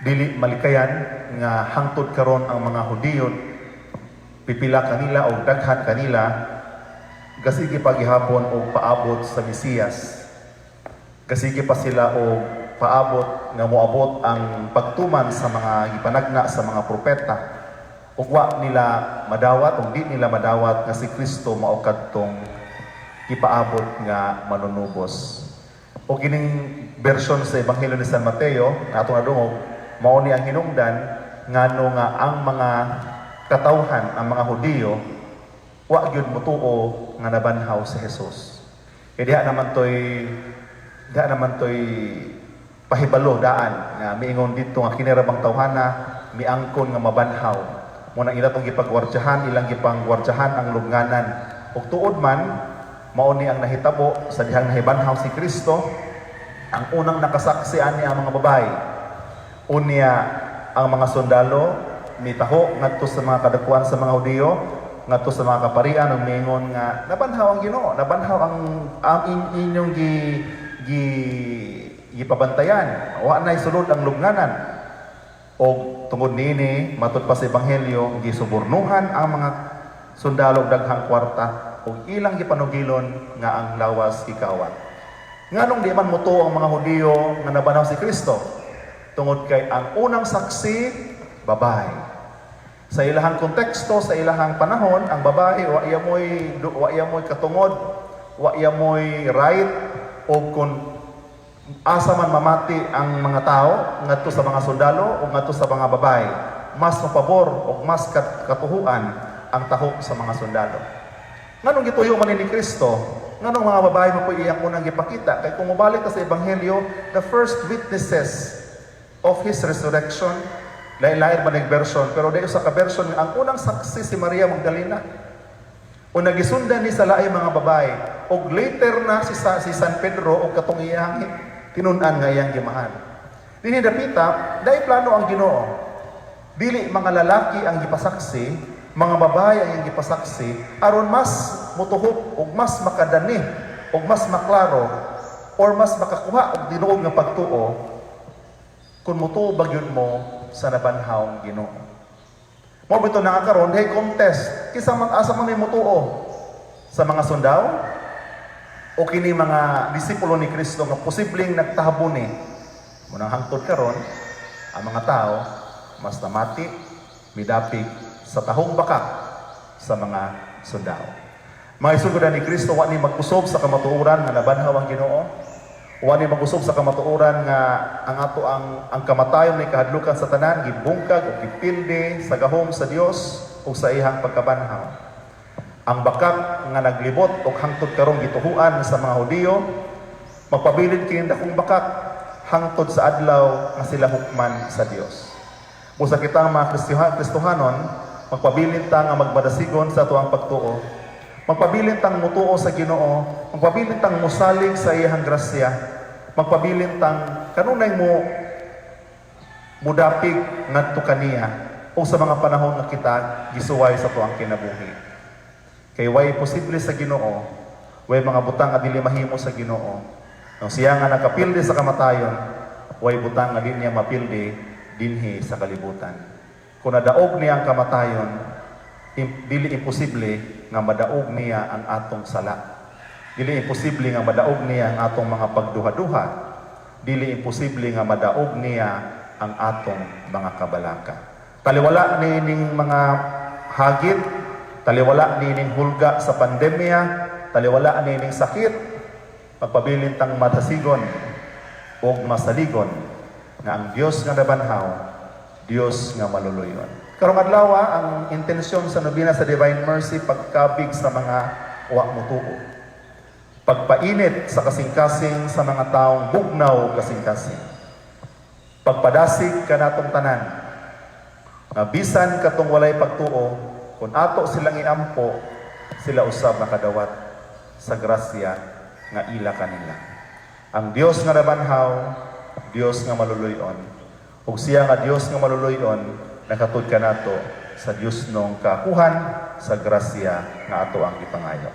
Dili malikayan nga hangtod karon ang mga Hudiyo, pipila kanila o daghan kanila, gasige pa gihapon og paabot sa Mesiyas. Gasige pa sila og paabot nga moabot ang pagtuman sa mga gipanagna sa mga propeta. Ug wa nila madawat ug di nila madawat nga si Kristo mao kadtong gipaabot nga manunubos. O kining version sa Ebanghelyo ni San Mateo nga atong nadungog, mao ni ang hinungdan ngano nga ang mga katawhan, ang mga Hudiyo, wa gyud motuo nga nabanhaw si Jesus. Kay diha naman toy pahibalo daan nga miingon didto nga kini ra bang tawhana miangkon nga mabanhaw. Mao nang ila tong gipagwardyahan, ilang gipangwardyahan ang lubnganan. Ug tuod man, mao ni ang nahitabo sa dihang nahibanhaw si Kristo. Ang unang nakasaksi ani ang mga babae. Unya ang mga sundalo mitaho ngadto sa mga kadakuan sa mga Hudiyo, ngadto sa mga kaparian ug miingon nga nabanhaw ang Ginoo, nabanhaw ang inyong gi gi gipabantayan. Wa nay sulod ang lubnganan. Og tungod niini, matud pa sa Ebanghelyo, gisubornuhan ang mga sundalo og daghang kwarta ug ilang gipanugilon nga ang lawas gikawat. Nganong di man motuo ang mga Hudiyo nga nabanhaw si Kristo? Tungod kay ang unang saksi, babae. Sa ilahang konteksto, sa ilahang panahon, ang babae wa iya moy katungod, wa iya moy right o kung asa man mamati ang mga tao ngadto sa mga sundalo o ngadto sa mga babae, mas mapabor o mas katuhuan ang taho sa mga sundalo. Nganong gituyo man ni Kristo? Nganong mga babae man po iyang unang gipakita? Kay kung mobalik ka sa Ebanghelyo, the first witnesses of His resurrection, lain-lain man ang version, pero di sa ka version nga ang unang saksi si Maria Magdalena. O nagisundan ni sa laing mga babae. Og later na si San Pedro og katong iyang tinun-an nga iyang gimahal. Dinhi dapita, dai plano ang Ginoo. Dili mga lalaki ang gipasaksi, mga babae ang iyang gipasaksi aron mas mutuhok ug mas makadani ug mas maklaro or mas makakuha og tinuod nga pagtuo kung mutuo ba gyud mo sa nabanhawng Ginoo. Mao bitaw nga karon hey contest kinsa man, asa man may mutuo, sa mga sundao o kini mga disipulo ni Kristo nga posibleng nagtahabo ni. Mao nang hangtod karon ang mga tao mas namati, midapig sa tahong bakak sa mga sundao. Mga isugodan ni Kristo, wa ni magkusob sa kamatuoran nga nabanhaw ang Ginoo. Wa ni magkusob sa kamatuoran nga ang ato ang kamatayon ni kahadlukan sa tanan gibungkag o gipildi sa gahom sa Dios ug sa iyang pagkabanhaw. Ang bakak nga naglibot og hangtod karon gituhuan sa mga Hudiyo, magpabilin kini dakong bakak hangtod sa adlaw nga sila hukman sa Dios. Busa kitang mga Kristohanon, magpabilin ta nga magmadasigon sa atuang pagtuo. Magpabilin tang mutuo sa Ginoo, magpabilin tang musalig sa iyang grasya, magpabilin tang kanunay mo mudapig ngadto kaniya o sa mga panahon nga kita gisuway sa tuang kinabuhi. Kay way posible sa Ginoo, way mga butang nga dili mahimo sa Ginoo. Nung siya nga nakapildi sa kamatayon, way butang nga di niya mapildi dinhi sa kalibutan. Kung nadaog niya ang kamatayon, dili imposible nga madaog niya ang atong sala. Dili imposible nga madaog niya ang atong mga pagduha-duha. Dili imposible nga madaog niya ang atong mga kabalaka. Taliwala niining mga hagit, taliwala niining hulga sa pandemya, taliwala niining sakit, magpabilin tang madasigon ug masaligon nga ang Dios nga nabanhaw, Dios nga maluluyon. Karong adlaw, ang intensyon sa nobena sa Divine Mercy, pagkabig sa mga wa mutuo. Pagpainit sa kasing-kasing sa mga taong bugnaw kasing-kasing. Pagpadasig kanatong tanan nga bisan katong walay pagtuo, kung ato silang iampo, sila usab makadawat sa grasya nga ila kanila. Ang Dios nga nabanhaw, Dios nga maluluyon. Ug siya nga Dios nga maluluyon, nakatud kanato sa Dios nong kakuhan sa grasya nga ato ang gipangayo.